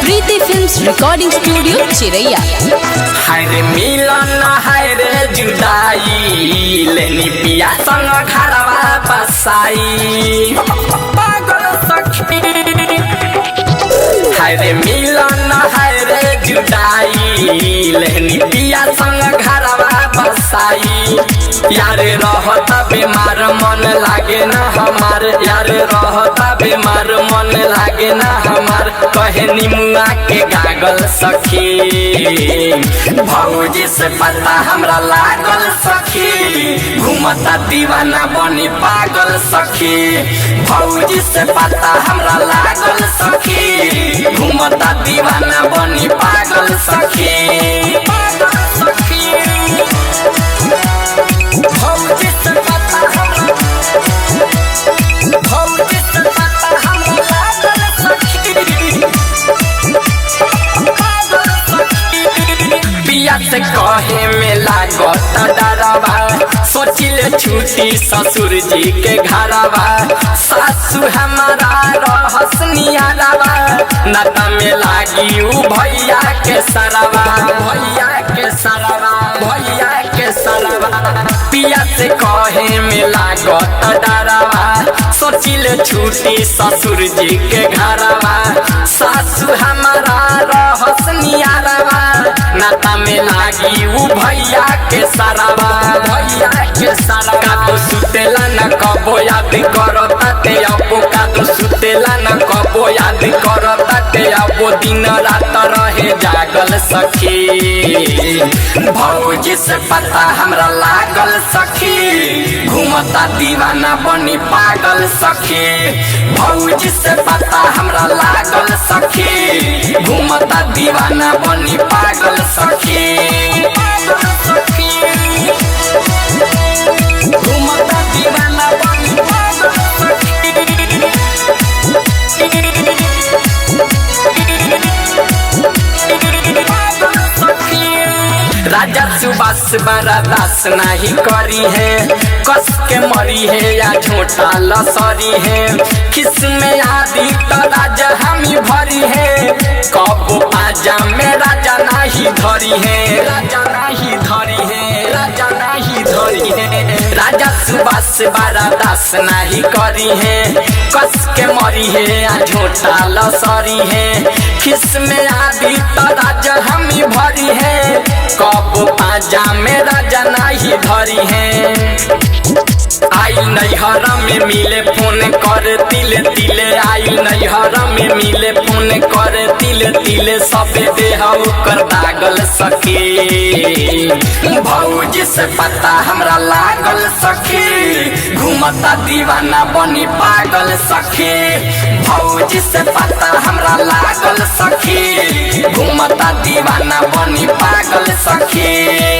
प्रीति films recording studio चिरैया। हाय रे मिलन, हाय रे जुदाई, लेनी पिया संग घरवा बसाई, पागल सखी। हाय रे मिलन, हाय रे जुदाई, लेनी पिया संग घरवा बसाई। यार रहता बीमार, मन लागे ना हमार। यार रहता बीमार, मन लागे ना हमार। कहे निमुआ के गागल सखी, भौजी से पता हमरा लागल सखी। घूमता दीवाना बनी पागल सखी। भौजी से पता हमरा लागल सखी, घूमता दीवाना बनी पागल सखी। पागल सखी। भौजी से पता हमरा, भौजी से पता हमरा लागल सखी। पागल सखी। पिया से कहे में लागत डरवा, सोचिले छुट्टी ससुर जी के घरवा। सासू हमारा रहस नियारवा, नाता में लागी उ भैया के सरवा, भैया के सरवा, भैया के सरवा। पिया से कहे में लागत डरवा, सोचिले छुट्टी ससुर जी के घरवा। सासू हमारा रहस नियारवा, नाता में लागी उ भैया के सरवा, भैया के सरवा। कादो सुतेला न कबो याद करता ते अबो, कादो सुतेला न कबो याद करता ते अबो। दिन रात रहे जागल सखी, भौजी से पता हमरा लागल सखी। घूमता दीवाना बनी पागल सखी। भौजी से पता हमरा लागल सखी, घूमता दीवाना बनी पागल सखी। पागल सखी। घूमता दीवाना बनी पागल सखी। पागल सखी। राजा सुबास बरादास नहीं करी है, कस के मरी है या झोटा लसरी है। किस में आदि तो राजा हमी भरी है, कब आजा में राजा नहीं धरी है, राजा नहीं धरी है, राजा नहीं धरी है। राजा सुबास बरादास नहीं करी है, कस के मरी है या झोटा लसरी है। किस में आदि तो राजा हमी भरी है, कब आजा में राजा नहीं धरी है। आई नैहर में मिले फोन कर तिले तिले, आई नैहर में मिले फोन कर तिले तिले। सबे देह कर दागल सखी, भौजी से पता हमरा लागल सखी। घूमता दीवाना बनी पागल सखी। भौजी से पता हमरा लागल सखी, घूमता दीवाना बनी पागल सखी।